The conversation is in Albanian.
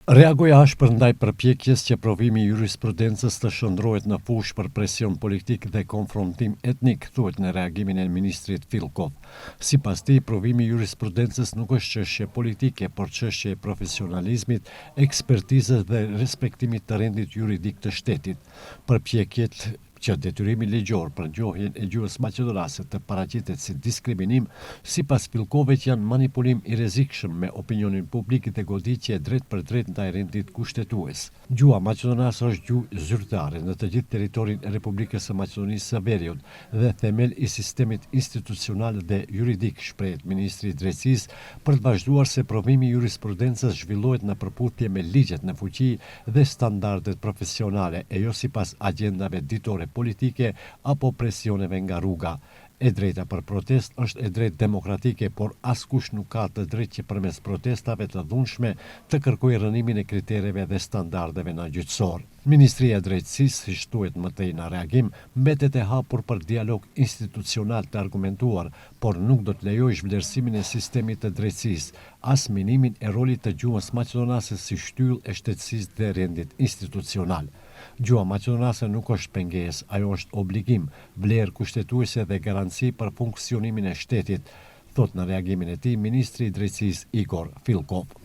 Reagoi ashpër ndaj përpjekjes që provimi i jurisprudencës të shndërrohet në fushë për presion politik dhe konfrontim etnik, thuhet në reagimin e ministrit Filkov. Sipas tij, provimi i jurisprudencës nuk është çështje politike, por çështje e profesionalizmit, ekspertizës dhe respektimit të rendit juridik të shtetit. Përpjekjet që detyrimi ligjor për njohjen e gjuhës maqedonase të paraqitet si diskriminim, sipas Filkovit janë manipulim i rrezikshëm me opinionin publik dhe goditje e drejtpërdrejtë ndaj rendit kushtetues. Gjuha maqedonase është gjuhë zyrtare në të gjithë territorin e Republikës së Maqedonisë së Veriut dhe themel i sistemit institucional dhe juridik, shprehet ministri i Drejtësisë, për të vazhduar se provimi i jurisprudencës zhvillohet në përputhje me ligjet në fuqi dhe standardet profesionale e jo sipas agjendave ditore politike apo presioneve nga rruga. E drejta për protestë është e drejtë demokratike, por askush nuk ka të drejtë që përmes protestave të dhunshme të kërkojë rrënimin e kritereve dhe standardeve në gjyqësor. Ministria e Drejtësisë, siç thuhet më tej në reagim, mbetet e hapur për dialog institucional të argumentuar, por nuk do të lejojë zhvlerësimin e sistemit të drejtësisë, as minimin e rolit të gjuhës maqedonase si shtyllë e shtetësisë dhe rendit institucional. Gjuha maqedonase nuk është pengesë, ajo është obligim, vlerë kushtetuese dhe garanci për funksionimin e shtetit, thotë në reagimin e tij ministri i Drejtësisë Igor Filkov.